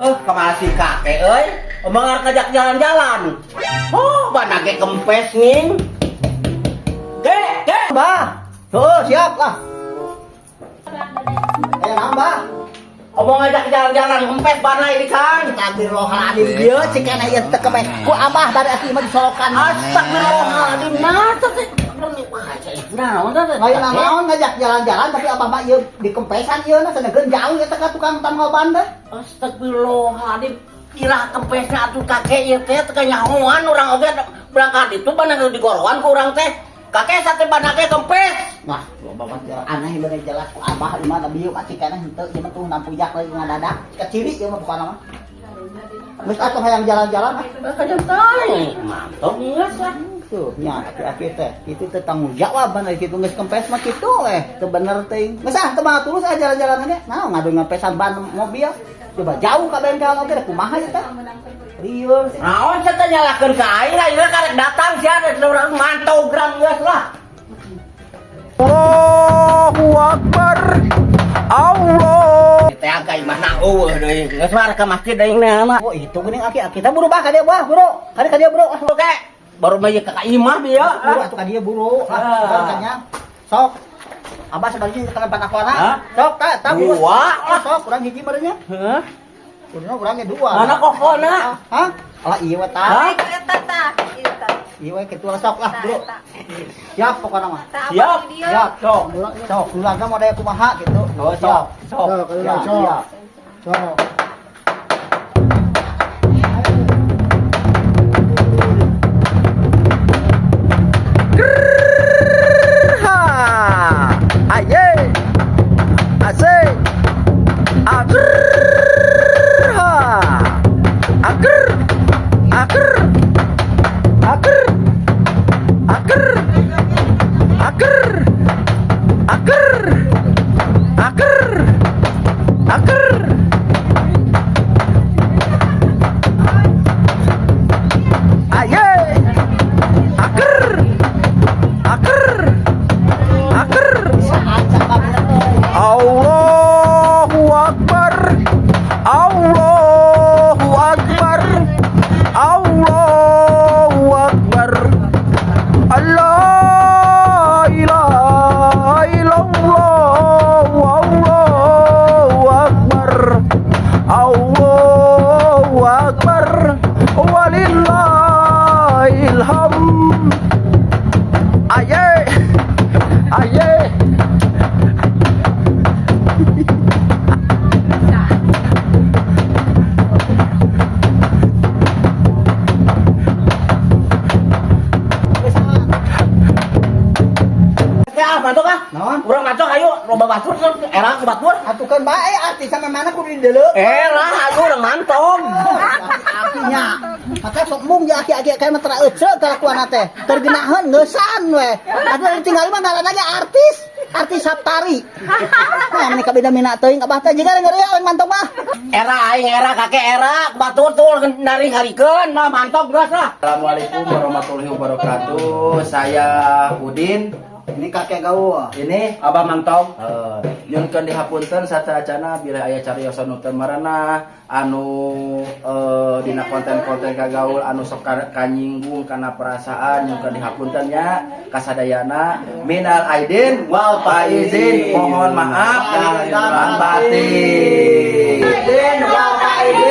Kemana si kakek euy? Emang arek ngajak jalan-jalan. Oh, bana ge kempes ning. Kek, kek. Bah. Tuh, siap lah. Ayo nambah. Omong ngajak jalan-jalan kempes bana ini kan. Astagfirullahaladzim dia cikana ieu teu kempes. Ku abah bari aki mah disolokan. Astagfirullahaladzim. Nah, teh. Nah, Lain naon ngajak jalan-jalan tapi abah mah ieu dikempesan ieu na sanegeun jauh eta ka tukang tambal ban teh. Astagfirullahaladzim. Kira kempesna atuh kakek ieu teh teu nyahoan urang oge berangkat itu bana digorowan ku urang teh. Kakek sate bana ge kempes. Nah, loba banget aneh bener jelas ku abah di mana bieu ka cikana henteu ieu mah tuh nampujak lagi ngadadak. Kaciri ieu mah pokona mah. Geus atuh hayang jalan-jalan ah. Kajang teh. Mantap geus lah. Tuh, nya aki-aki teh itu teh tanggung jawab bener kitu geus kempes mah kitu teu bener teuing. Geus ah teu mah tulus ah jalan-jalan ge. Nah, ngadu ngempesan ban mobil. Coba jauh ka bengkel oge kumaha ieu teh. Lieur. Naon sia teh nyalahkeun ka aing, ayeuna karek datang sia rek urang mantau gram geus lah. Allahu Akbar. Allah. Teh ka imahna eueuh deui. Geus mah rek ka masjid deui na. Oh, itu geuning aki-aki teh buru bah ka dieu bah, buru. Ka dieu buru. Oke. Baru mah ka imah bieu. Buru atuh ka dieu buru. Ah, kanya. Sok. Abah sebaliknya ke tempat aku anak. Sok, tak, tak. Dua. Sok, kurang hiji merenya. Hah? Kurangnya kurangnya dua. Mana kokona? Hah? Alah iya we tah. Hah? Eta tah, eta. Iya we kitu lah sok lah, bro. Siap pokoknya mah. Siap. Siap, sok. Sok, keluarga mau daya kumaha gitu. Oh, sok. Sok. Siap, siap. Sok. Ha. Aye. Asik. Ager. Ha. Ager. Ager. Ager. Ager. Ager. Ager. Ager. Ager. Aye. Ager. Ager. Ager. Allahu Akbar. Allahu Akbar. Allahu Akbar. Allah ilaha illallah. Allahu Akbar. Allahu Akbar. Walillahil hamd. Aye. Aye. Teh ah mantok ah. Naon? Urang mantok ayo loba batur era ke batur. Atuh kan bae arti sama mana kudu dideuleu. Era ayo urang mantog. Akinya. Maka sok mung ya aki-aki kayak mah tera ece kalakuan teh. Tergenaheun ngeusan we. Atuh tinggal mah ngaranna ge artis. Artis Saptari. Nah, meni kabeda mina teuing abah teh jiga ngeureun aing mantog mah. Era aing era kakek era batur tuh nari harikeun mah mantog geus lah. Assalamualaikum warahmatullahi wabarakatuh. Saya Udin. Ini kakek gaul. Ini Abah mantog. Nyunkeun dihapunten sateuacana bila aya cariosan nu teu maranah anu dina konten-konten kagaul anu sok kanyinggung kana perasaan nyunkeun dihapunten nya kasadayana minal aidin wal faizin mohon maaf dan batin. Wal faizin.